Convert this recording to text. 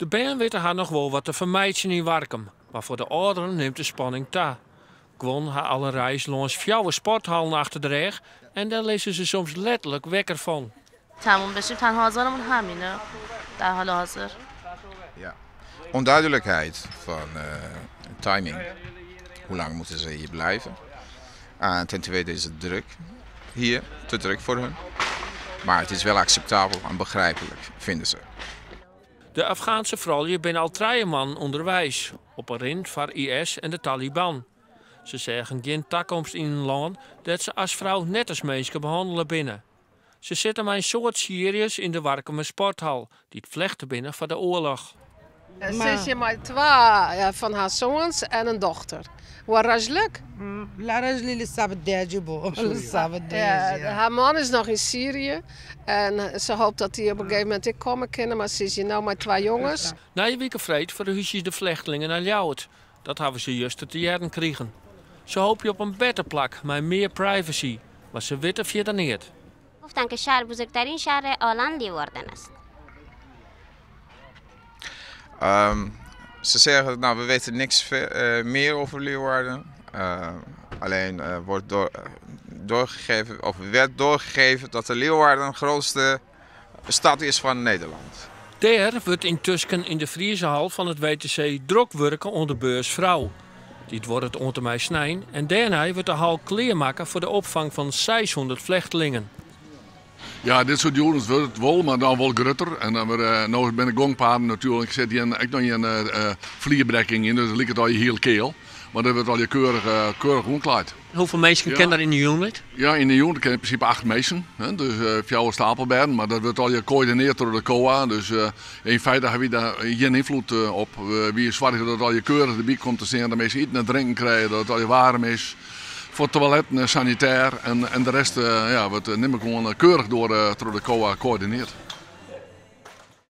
De bern witte har noch wol wat te fermeitsjen yn Warkum, mar foar de âlderen nimt de spanning ta. Guon ha al in reis lâns fjouwer sporthallen achter de rêch en dêr lizze se soms letterlik wekker fan. Ja. Onduidelijkheid van timing. Hoe lang moeten ze hier blijven? En ten tweede is het druk hier, te druk voor hun. Maar het is wel acceptabel en begrijpelijk, vinden ze. De Afghaanse froulju binne al 3 moannen ûnderweis, op 'e rin foar IS en de Taliban. Se seagen gjin takomst yn in lân dêr't se as frou net as minske behannele binne. Se sitte mei in soad Syriërs yn de Warkumer sporthal, dy't flechte binne foar de oarloch. Se is hjir mei twa fan har soans en in dochter. Har man is noch yn Syrië en se hopet dat dy op in gegeven momint ek komme kinne, mar se is hjir no mei twa jonges. Nije wike freed ferhúzje de flechtlingen nei Ljouwert. Dat hawwe se juster te hearren krigen. Se hoopje op in better plak mei mear privacy, mar se witte fierder neat. Ze zeggen, nou, we weten niks meer over Leeuwarden. Alleen wordt door, doorgegeven, of werd doorgegeven dat de Leeuwarden de grootste stad is van Nederland. Dêr wurdt yntusken yn de Friezehal fan it WTC drok wurke oan de beurs Frou. Dy duorret oant en mei snein en dêrnei wurdt de hal klearmakke foar de opfang fan 600 flechtlingen. Ja, dit soart units wurdt it wol, mar dan wol grutter. En dan wurde, no binne de gongpaden natuerlik, sit hjir ek noch gjin flierbedekking yn, dus it liket allegear hiel keal. Mar dat wurdt allegear keurich, keurich oanklaaid. Hoefolle minsken kin der yn de unit? Ja, yn de unit kinne yn prinsipe 8 minsken, hè, dus 4 stapelbêden, mar dat wurdt allegear koördinearre troch de COA. Dus yn feite hawwe wy dêr gjin ynfloed op. Wy soargje dat it allegear keurich derby komt te stean, dat minsken iten en drinken krije, dat it allegear waarm is. Foar toiletten en sanitêr en de rest, ja, wurdt nim ik oan keurich troch de COA koördinearre.